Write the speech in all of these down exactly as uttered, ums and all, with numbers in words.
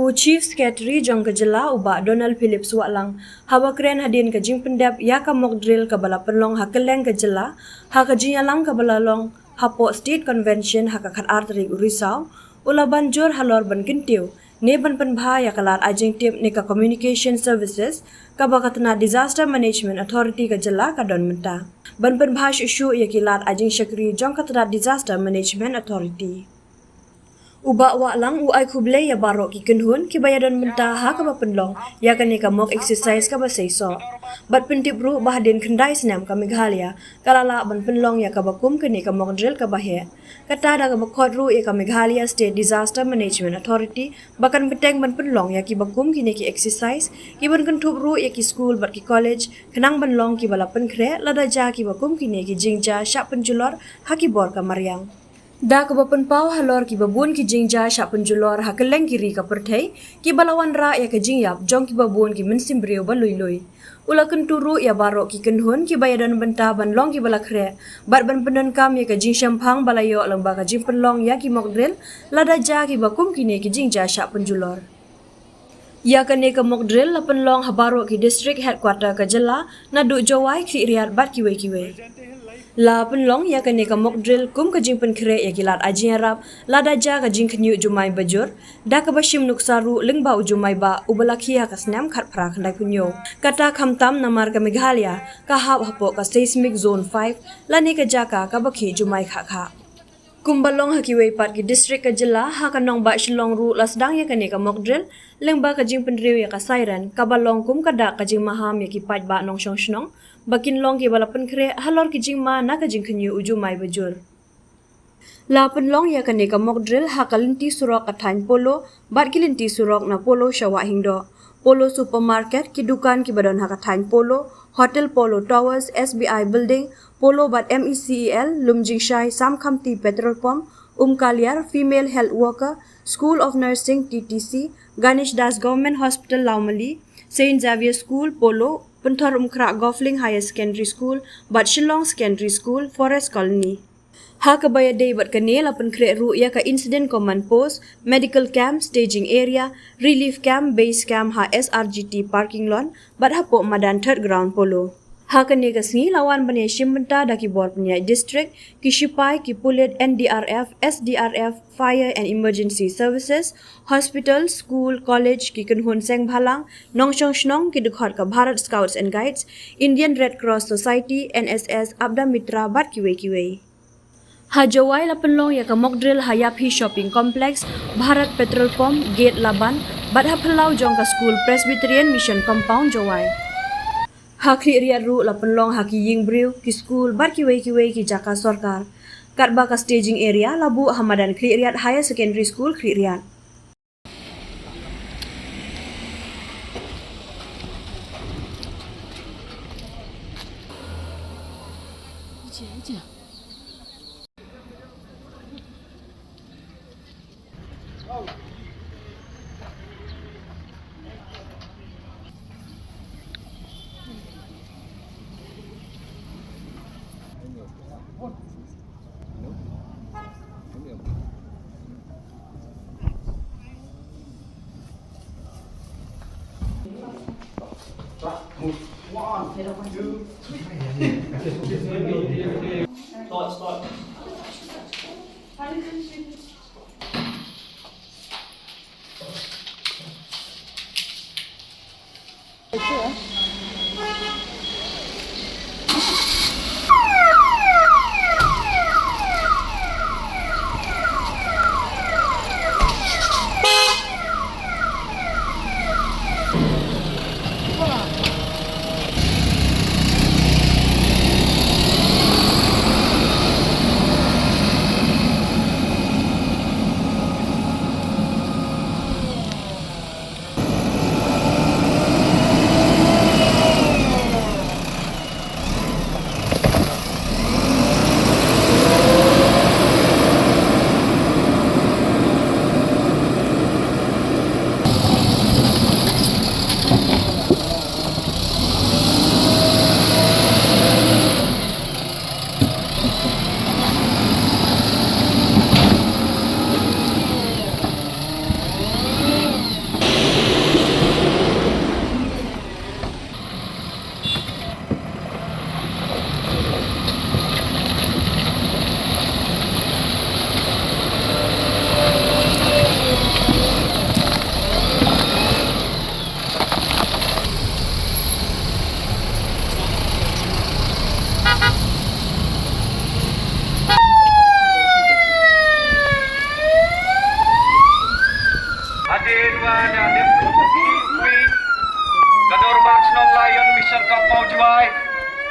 U Chief Secretary jong ka jylla u Bah Donald Phillips Wahlang, haba kren hadien ka jingpyndep ïa ka mock drill kaba la pynlong ha kylleng ka jylla ha ka jingïalang kaba la long hapoh State Convention ha ka khatar tarik u Risaw, u la ban jur halor ban kyntiew ne ban pynbha ïa ka lad ai jingtip ne ka Communication Services kaba ka tnad Disaster Management Authority ka jylla ka don mynta, ban pynbha shuh shuh ïa ki lad ai jingshakri jong ka tnad Disaster Management Authority. U Bah Wahlang u ai khublei ïa baroh ki kynhun kiba ïadon bynta ha kaba pynlong ïa kane ka mock exercise kaba seisoh, bad pyntip ruh ba hadien khyndai snem ka Meghalaya ka la lah ban pynlong ïa kaba kum kane ka mock drill kaba heh. Kata da kaba khot ruh ïa ka Meghalaya State Disaster Management Authority ba kan bteng ban pynlong ïa kiba kum kine ki exercise, ki ban kynthup ruh ïa ki skul bad ki college khnang ban long kiba la pynkhreh lada jia kiba kum kine ki jingjia shah pynjulor ha ki bor ka mariang. Da kaba pynpaw halor kiba bun ki jingjia shah pynjulor ha kylleng ki ri ka pyrthei, kiba la wanrah ïa ka jingïap jong kiba bun ki mynsiem briew ba lui lui. U la kyntu ruh ïa baroh ki kynhun kiba ïadon bynta ban long kiba la khreh bad ban pyndonkam ïa ka jingshemphang ba la ïoh lyngba ka jingpynlong ïa ki mock drill lada jia kiba kum kine ki jingjia shah pynjulor. Ïa kane ka mock drill la pynlong ha baroh ki district headquarter ka jylla naduh Jowai, Khliehriat bad kiwei kiwei. La pynlong ïa kane ka mock drill kum ka jingpynkhreh ïa ki lad ai jingïarap lada jia ka jingkhynñiuh jumai bajur, da kaba shim nuksa ruh lyngba u jumai bah uba la khie ha ka snem khatphra khyndai phew hynñiew. Kata khamtam namar ka Meghalaya ka hap hapoh ka seismic zone five lane ka jaka kaba khih jumai khah khah. Kumba long ha kiwei pat ki district ka jylla, ha ka nongbah Shillong ruh la sdang ïa kane ka mock drill lyngba ka jingpynriew ïa ka siren kaba long kum ka dak ka jingmaham ïa ki paidbah nongshong shnong ba kin long kiba la pynkhreh halor ki jingma na ka jingkhynñiuh u jumai bajur. La pynlong ïa kane ka mock drill ha ka lynti surok ka thaiñ Polo bad ki lynti surok na Polo sha Wahingdoh, Polo Supermarket, ki dukan kiba don ha ka thaiñ Polo, Hotel Polo Towers, S B I Building, Polo bad M E C E L, Lumjingshai, Samkhamti Petrol Pump, Umkaliar, Female Health Worker, School of Nursing, T T C, Ganesh Das Government Hospital Lawmali, Saint Xavier School, Polo, Pynthor Umkhrah Govtling Higher Secondary School bad Shillong Secondary School, Forest Colony. Ha kaba ïadei bad kane la pynkhreh ruh ïa ka Incident Command Post, Medical Camp, Staging Area, Relief Camp, Base Camp ha S R G T Parking Lot bad hapoh madan Third Ground Polo. Ha kane ka sngi la wan ban ïashim bynta da ki bor pynïaid district, ki shipai, ki pulit, N D R F, S D R F, Fire and Emergency Services, hospital, school, college, ki kynhun seng bhalang, nongshong shnong, ki dkhot ka Bharat Scouts and Guides, Indian Red Cross Society, N S S, Apda Mitra bad kiwei kiwei. Ha Jowai la pynlong ïa ka mock drill ha Yaphi Shopping Complex, Bharat Petrol Pump, Gate Laban bad ha phyllaw jong ka skul Presbyterian Mission Compound Jowai. Ha Khliehriat ruh la pynlong ha ki ïing briew, ki skul bad kiwei kiwei ki jaka sorkar. Katba ka staging area la buh ha madan Khliehriat Higher Secondary School Khliehriat.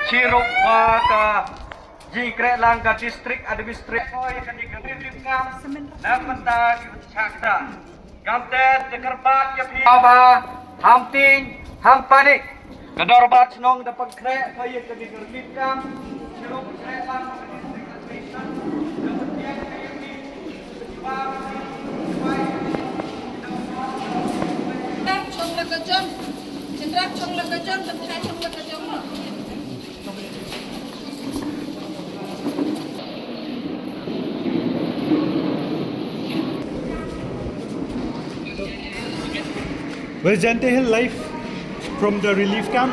Chirup ba ka jingkhreh lang ka district administration ïa kane ka relief camp na ka bynta ki ba shah kynta. Kam te da kyrpad ïa phi ba ham tieng ham panik. Ka dorbar shnong da pynkhreh ïa kane ka relief camp. Chirup khreh lang ka district administration. Chong la ka jong, chong la ka jong, chong la ka jong. Well, Jayanta Hill live from the relief camp.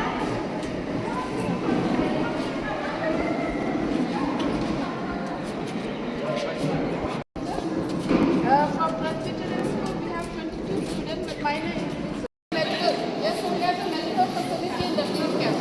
Uh, from Presbyterian School, we have twenty-two students with minor injuries. Medical. Yes, we have a medical facility in the relief camp.